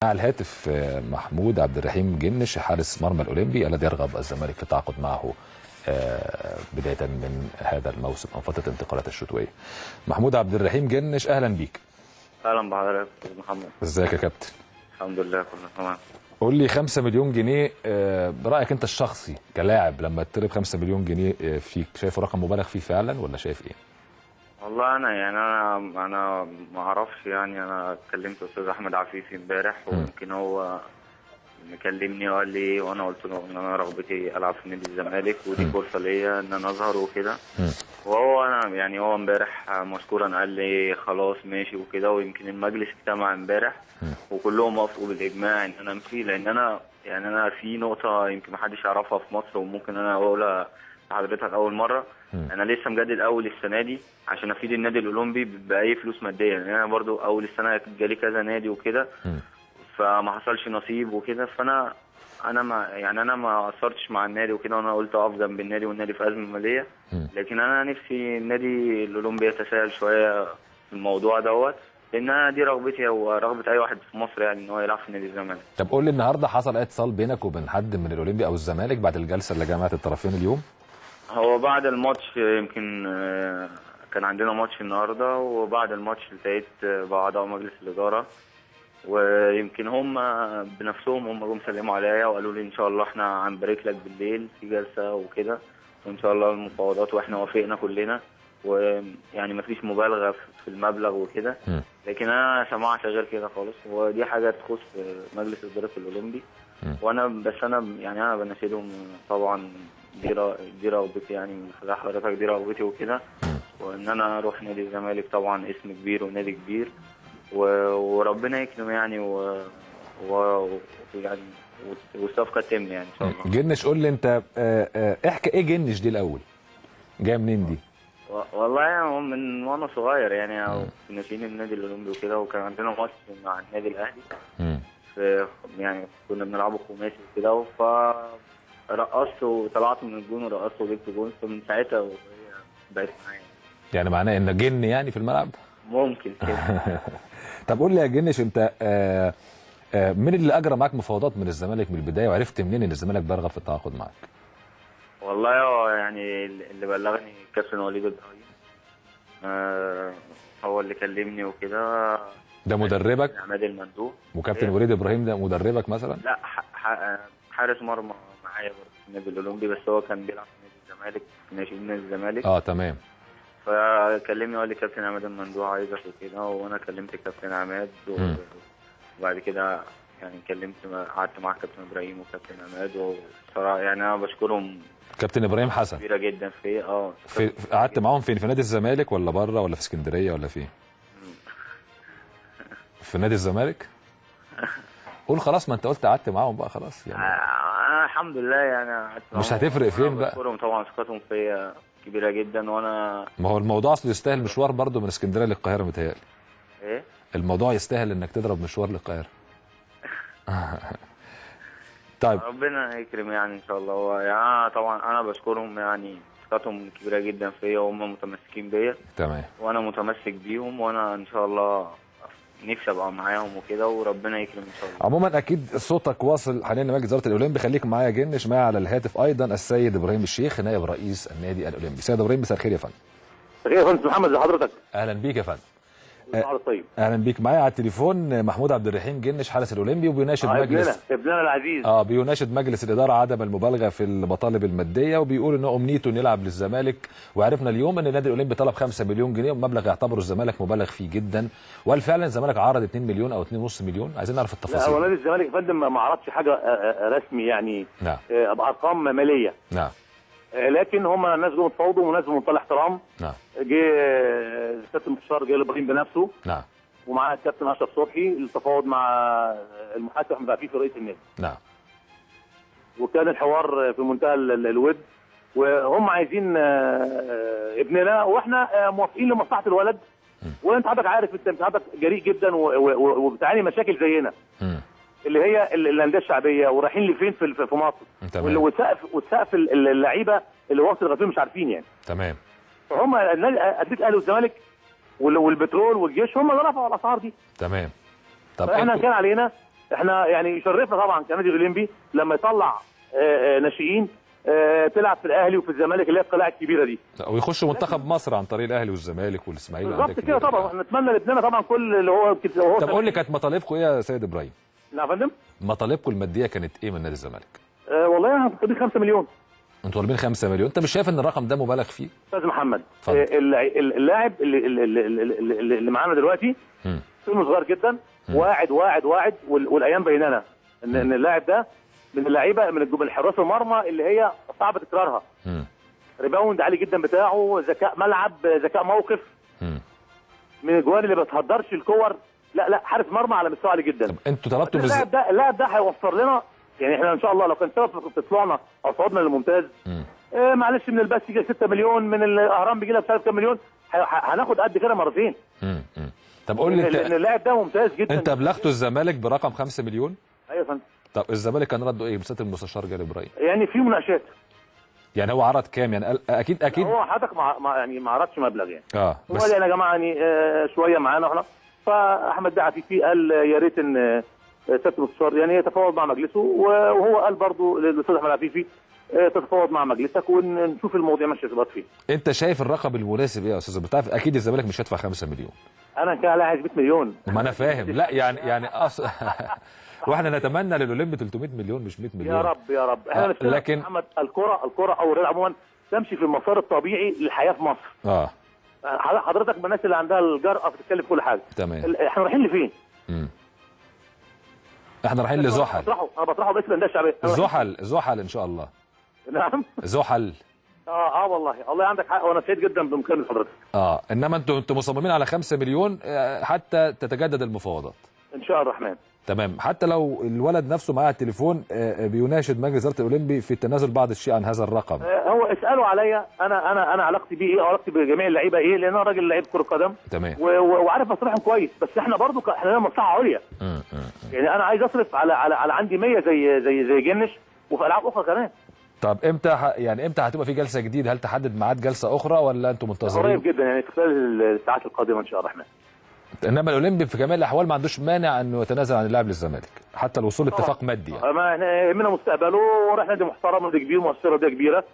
على الهاتف محمود عبد الرحيم جنش حارس مرمى الاولمبي الذي يرغب الزمالك في التعاقد معه بداية من هذا الموسم او فترة انتقالات الشتوية. محمود عبد الرحيم جنش، اهلا بيك. اهلا بحضرتك يا محمد. ازيك يا كابتن؟ الحمد لله كله تمام. قول لي 5 مليون جنيه برايك انت الشخصي كلاعب لما تطلب 5 مليون جنيه فيك، شايفه رقم مبالغ فيه فعلا ولا شايف ايه؟ والله انا يعني انا ما اعرفش، يعني انا كلمت استاذ احمد عفيفي امبارح ويمكن هو مكلمني وقال لي، وانا قلت له ان انا رغبتي العب في نادي الزمالك ودي فرصة ليا ان انا اظهر وكده. وهو انا يعني هو امبارح مشكورا قال لي خلاص ماشي وكده، ويمكن المجلس اجتمع امبارح وكلهم وافقوا بالاجماع ان انا امشي، لان انا يعني انا في نقطة يمكن ما حدش يعرفها في مصر وممكن انا اقولها لحضرتك اول مرة. انا لسه مجدد اول السنة دي عشان افيد النادي الاولمبي باي فلوس مادية، لان انا برضو اول السنة جالي كذا نادي وكده فما حصلش نصيب وكده، فانا ما يعني انا ما قصرتش مع النادي وكده، وانا قلت اقف جنب النادي والنادي في ازمة ماليه، لكن انا نفسي النادي الاولمبي يتساهل شوية في الموضوع دوت، لان انا دي رغبتي ورغبه اي واحد في مصر يعني ان هو يلعب في نادي الزمالك. طب قول لي، النهارده حصل اي اتصال بينك وبين حد من الاولمبي او الزمالك بعد الجلسة اللي جمعت الطرفين اليوم؟ هو بعد الماتش يمكن كان عندنا ماتش النهارده، وبعد الماتش التقيت باعضاء مجلس الادارة، ويمكن هم بنفسهم هم جم سلموا عليا وقالوا لي ان شاء الله احنا هنبارك لك بالليل في جلسه وكده، وان شاء الله المفاوضات، واحنا وافقنا كلنا، ويعني مفيش مبالغه في المبلغ وكده، لكن انا سمعت غير كده خالص، ودي حاجة تخص مجلس ادارة الاولمبي. وانا بس انا يعني انا بناشدهم طبعا، دي رغبتي يعني من خلال حضرتك، دي رغبتي وكده، وان انا اروح نادي الزمالك طبعا اسم كبير ونادي كبير، وربنا يكرم يعني يعني والصفقه تتم يعني ان شاء الله. جنش، قول لي انت احكي ايه جنش دي الاول؟ جاية منين دي؟ والله يعني من وانا صغير يعني في ناشئين النادي الاولمبي وكده، وكان عندنا ماتش مع النادي الاهلي في يعني كنا بنلعبه خماسي وكده، فرقصت وطلعت من الجون ورقصت وجبت جون، فمن ساعتها وهي بقت معايا. يعني معناه ان جن يعني في الملعب؟ ممكن كده. طب قول لي يا جنش، انت مين اللي اجرى معاك مفاوضات من الزمالك من البداية، وعرفت منين ان الزمالك بيرغب في التعاقد معاك؟ والله يعني اللي بلغني الكابتن وليد ابراهيم، هو اللي كلمني وكده. ده مدربك؟ عماد المندوب. وكابتن وليد ابراهيم ده مدربك مثلا؟ لا، حارس مرمى معايا برضه في النادي الاولمبي، بس هو كان بيلعب في نادي الزمالك، في ناشئين نادي الزمالك. تمام. فكلمني وقال لي كابتن عماد المندوب عايزك وكده، وانا كلمت الكابتن عماد، وبعد كده يعني كلمت قعدت مع كابتن ابراهيم وكابتن عماد، وبصراحة يعني انا بشكرهم. كابتن ابراهيم حسن كبيرة جدا في في قعدت معاهم فين؟ في نادي الزمالك ولا بره ولا في اسكندرية ولا فين؟ في نادي الزمالك؟ قول خلاص، ما انت قلت قعدت معاهم بقى خلاص يعني. انا الحمد لله يعني قعدت معاهم. مش هتفرق فين بقى؟ بشكرهم طبعا، ثقتهم فيا كبيرة جدا. وانا ما هو الموضوع اصله يستاهل مشوار برضه من اسكندرية للقاهره، متهيألي. ايه؟ الموضوع يستاهل انك تضرب مشوار للقاهره. طيب ربنا يكرم يعني ان شاء الله. هو يعني طبعا انا بشكرهم، يعني ثقتهم كبيرة جدا فيا وهم متمسكين بيا. تمام. وانا متمسك بيهم، وانا ان شاء الله نفسي ابقى معاهم وكده، وربنا يكرم ان شاء الله. عموما اكيد صوتك واصل حاليا لمجلس ادارة الاولمبي. خليك معايا يا جنش. معايا على الهاتف ايضا السيد ابراهيم الشيخ نائب رئيس النادي الاولمبي. سيد ابراهيم، مساء الخير يا فندم. مساء الخير يا فندم محمد، لحضرتك. اهلا بيك يا فندم. طيب اهلا بيك. معايا على التليفون محمود عبد الرحيم جنش حارس الاولمبي، وبيناشد مجلس ابننا العزيز بيناشد مجلس الادارة عدم المبالغة في المطالب المادية، وبيقول ان امنيته انه يلعب للزمالك، وعرفنا اليوم ان النادي الاولمبي طلب 5 مليون جنيه، مبلغ يعتبره الزمالك مبالغ فيه جدا، وهل فعلا الزمالك عرض 2 مليون او 2.5 مليون؟ عايزين نعرف التفاصيل. لا، هو نادي الزمالك يا فندم ما عرضش حاجة رسمي يعني. نعم. بارقام ماليه. نعم. لكن هم ناس جم اتفاوضوا وناس بمنتهى الاحترام. نعم. جه الكابتن مستشار جلال ابراهيم بنفسه. نعم. ومعاه الكابتن اشرف صبحي للتفاوض مع المحاسب احمد عفيفي رئيس النادي. نعم. وكان الحوار في منتهى الود، وهم عايزين ابننا، واحنا موافقين لمصلحة الولد. وانت حضرتك عارف، انت حضرتك جريء جدا وبتعاني مشاكل زينا. اللي هي الاندية الشعبية، ورايحين لفين في مصر؟ والسقف اللعيبة اللي وصل لغاية مش عارفين يعني. تمام. فهم اندية الاهلي والزمالك والبترول والجيش هم اللي رفعوا الاسعار دي. تمام. طب احنا كان علينا احنا يعني يشرفنا طبعا كنادي اولمبي لما يطلع ناشئين تلعب في الاهلي وفي الزمالك اللي هي القلاع الكبيرة دي، ويخشوا منتخب مصر عن طريق الاهلي والزمالك والاسماعيلي. بالظبط كده طبعا، احنا نتمنى لابننا طبعا كل اللي هو. طب قول لي كانت مطالبكم ايه يا سيد ابراهيم؟ نعم يا فندم؟ مطالبكم المادية كانت ايه من نادي الزمالك؟ والله احنا طالبين 5 مليون. انتوا طالبين 5 مليون، انت مش شايف ان الرقم ده مبالغ فيه؟ استاذ محمد، اللاعب اللي معانا دلوقتي سنة صغير جدا، واعد واعد واعد، والايام بيننا ان اللاعب ده من اللعيبة من حراس المرمى اللي هي صعب تكرارها. rebound عالي جدا بتاعه، ذكاء ملعب، ذكاء موقف، من الجوان اللي ما بتهدرش الكور. لا حارس مرمى على مستوى عالي جدا. طب انتوا طلبتوا اللاعب ده هيوفر لنا، يعني احنا ان شاء الله لو كان سبب في طلوعنا او صعودنا للممتاز، معلش من البث يجي 6 مليون، من الاهرام بيجي لها مش عارف كام مليون، هناخد قد كده مرتين. طب قول لي انت، اللاعب ده ممتاز جدا. انت بلغتوا الزمالك برقم 5 مليون؟ ايوه يا فندم. طب الزمالك كان رده ايه بسياده المستشار جلال ابراهيم؟ يعني في مناقشات. يعني هو عرض كام؟ يعني اكيد اكيد هو حضرتك يعني ما عرضش مبلغ يعني. بس هو قال يا جماعة يعني شوية معانا احنا، فاحمد عفيفي قال يا ريت ان سيادة المستشار يعني يتفاوض مع مجلسه، وهو قال برضه للاستاذ احمد عفيفي تتفاوض مع مجلسك ونشوف المواضيع ماشية تبقى فين. انت شايف الرقم المناسب ايه يا استاذ؟ بتعرف اكيد الزمالك مش هيدفع 5 مليون. انا كده عايز 100 مليون. ما انا فاهم، لا يعني واحنا نتمنى للاولمبي 300 مليون مش 100 مليون. يا رب يا رب. احنا لكن محمد الكره او الرياضة عموما تمشي في المسار الطبيعي للحياة في مصر. حضرتك من الناس اللي عندها الجرأة بتتكلم في كل حاجة. تمام. احنا رايحين لفين؟ احنا رايحين لزحل. انا بطرحه باسم الاندية الشعبية. زحل ان شاء الله. نعم. زحل. والله عندك حق، وانا سعيد جدا بمكالمه حضرتك. انما انتوا مصممين على 5 مليون حتى تتجدد المفاوضات. ان شاء الرحمن. تمام. حتى لو الولد نفسه معاه التليفون بيناشد مجلس ادارة الاولمبي في التنازل بعض الشيء عن هذا الرقم. هو اساله عليا انا انا علاقتي بيه ايه، علاقتي بجميع اللعيبة ايه، لان انا راجل لعيب كره قدم. تمام. وعارف مصالحهم كويس، بس احنا برضو احنا لنا مصلحة عليا. يعني انا عايز اصرف على على على عندي 100 زي زي زي جنش، وفي العاب اخرى كمان. طب امتى يعني امتى هتبقى في جلسه جديدة؟ هل تحدد ميعاد جلسه اخرى ولا انتم منتظرين؟ قريب جدا، يعني في خلال الساعات القادمة ان شاء الله الرحمن. انما الاولمبي في جميع الاحوال ما عندوش مانع انه يتنازل عن اللاعب للزمالك حتى الوصول لاتفاق مادي يعني. ما احنا يهمنا مستقبله، وراح نادي محترم، نادي كبير، مؤسسة رياضية كبيرة،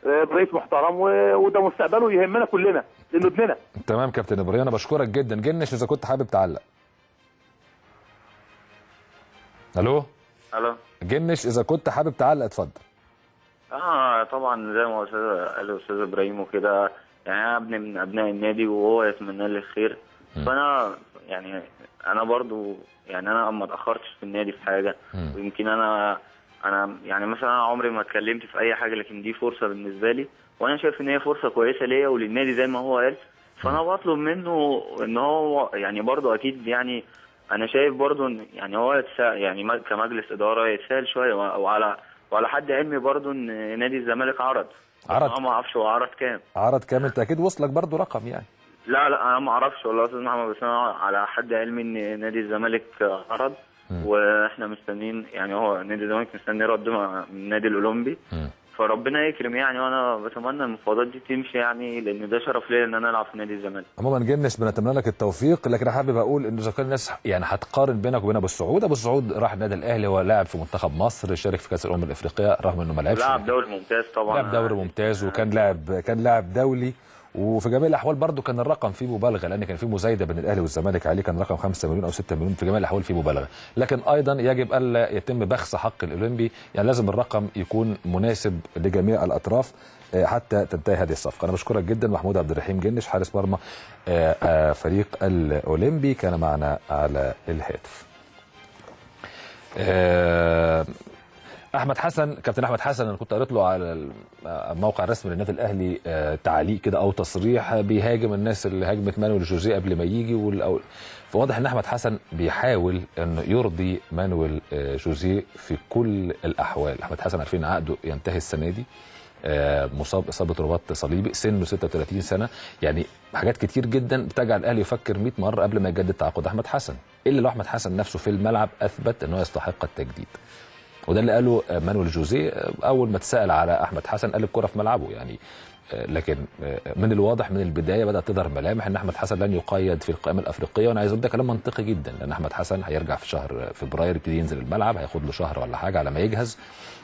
برئيس محترم، وده مستقبله يهمنا كلنا لانه ابننا. تمام كابتن ابراهيم، انا بشكرك جدا. جنش اذا كنت حابب تعلق. الو. الو. جنش اذا كنت حابب تعلق اتفضل. طبعا زي ما قال الاستاذ ابراهيم وكده، يعني انا ابن من ابناء النادي وهو يتمنى لي الخير. فانا يعني انا برضو يعني انا ما اتاخرتش في النادي في حاجة، ويمكن انا يعني مثلا انا عمري ما اتكلمت في اي حاجة، لكن دي فرصة بالنسبة لي، وانا شايف ان هي فرصة كويسة ليا وللنادي زي ما هو قال. فانا بطلب منه ان هو يعني برضو اكيد، يعني انا شايف برضو ان يعني هو يعني كمجلس ادارة يتساهل شوية، وعلى حد علمي برضو ان نادي الزمالك عرض. انا ما اعرفش هو عرض كام. عرض كام؟ انت اكيد وصلك برضو رقم يعني. لا انا ما اعرفش والله يا استاذ محمد، بس انا على حد علمي ان نادي الزمالك عرض، واحنا مستنيين، يعني هو نادي الزمالك مستني رد من النادي الاولمبي. فربنا يكرم يعني، وانا بتمنى المفاوضات دي تمشي يعني، لان ده شرف ليا ان انا العب في نادي الزمالك. عموما جنش بنتمنى لك التوفيق، لكن حابب اقول ان اذا كان الناس يعني هتقارن بينك وبين ابو السعود، ابو السعود راح النادي الاهلي، هو لاعب في منتخب مصر، شارك في كاس الامم الافريقية رغم انه ما لعبش. لاعب دوري ممتاز طبعا. لاعب دوري ممتاز، وكان لاعب كان لاعب دولي، وفي جميع الاحوال برضو كان الرقم فيه مبالغه، لان كان فيه مزايده بين الاهلي والزمالك عليه، كان رقم 5 مليون او 6 مليون، في جميع الاحوال فيه مبالغه. لكن ايضا يجب الا يتم بخس حق الاولمبي، يعني لازم الرقم يكون مناسب لجميع الاطراف حتى تنتهي هذه الصفقة. انا بشكرك جدا محمود عبد الرحيم جنش حارس مرمى فريق الاولمبي، كان معنا على الهاتف. احمد حسن، كابتن احمد حسن، انا كنت قريت له على الموقع الرسمي للنادي الاهلي تعليق كده او تصريح بيهاجم الناس اللي هاجمت مانويل جوزيه قبل ما يجي، فواضح ان احمد حسن بيحاول انه يرضي مانويل جوزيه في كل الاحوال. احمد حسن عارفين عقده ينتهي السنة دي، مصاب اصابه رباط صليبي، سنة 36 سنة، يعني حاجات كتير جدا بتجعل الاهلي يفكر 100 مرة قبل ما يجدد تعاقد احمد حسن، الا لو احمد حسن نفسه في الملعب اثبت انه يستحق التجديد. وده اللي قاله مانويل جوزيه اول ما اتسال على احمد حسن، قال الكره في ملعبه، يعني لكن من الواضح من البداية بدات تظهر ملامح ان احمد حسن لن يقيد في القائمة الافريقية، وانا عايز اقول ده كلام منطقي جدا، لان احمد حسن هيرجع في شهر فبراير يبتدي ينزل الملعب، هياخد له شهر ولا حاجة على ما يجهز،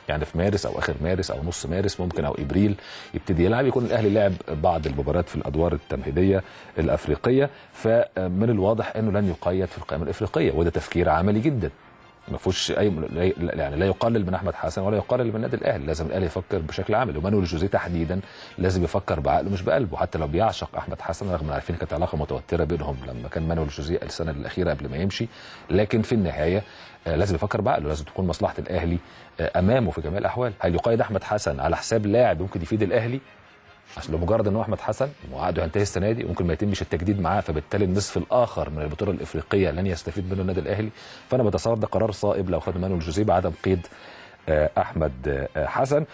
يعني في مارس او اخر مارس او نص مارس ممكن او ابريل يبتدي يلعب، يكون الاهلي لعب بعض المباريات في الادوار التمهيدية الافريقية. فمن الواضح انه لن يقيد في القائمة الافريقية، وده تفكير عملي جدا ما فيهوش اي يعني لا يقلل من احمد حسن ولا يقلل من النادي الاهلي. لازم الاهلي يفكر بشكل عملي، ومانويل جوزيه تحديدا لازم يفكر بعقله مش بقلبه، حتى لو بيعشق احمد حسن، رغم ان عارفين كانت علاقة متوترة بينهم لما كان مانويل جوزيه السنة الاخيرة قبل ما يمشي، لكن في النهاية لازم يفكر بعقله، لازم تكون مصلحة الاهلي امامه في جميع الاحوال. هل يقيد احمد حسن على حساب لاعب ممكن يفيد الاهلي؟ اصل لمجرد ان هو احمد حسن وعقده هينتهي السنة دي وممكن ما يتمش التجديد معاه، فبالتالي النصف الاخر من البطولة الافريقية لن يستفيد منه النادي الاهلي. فانا بتصور ده قرار صائب لو خد مانويل جوزيه بعدم قيد احمد حسن.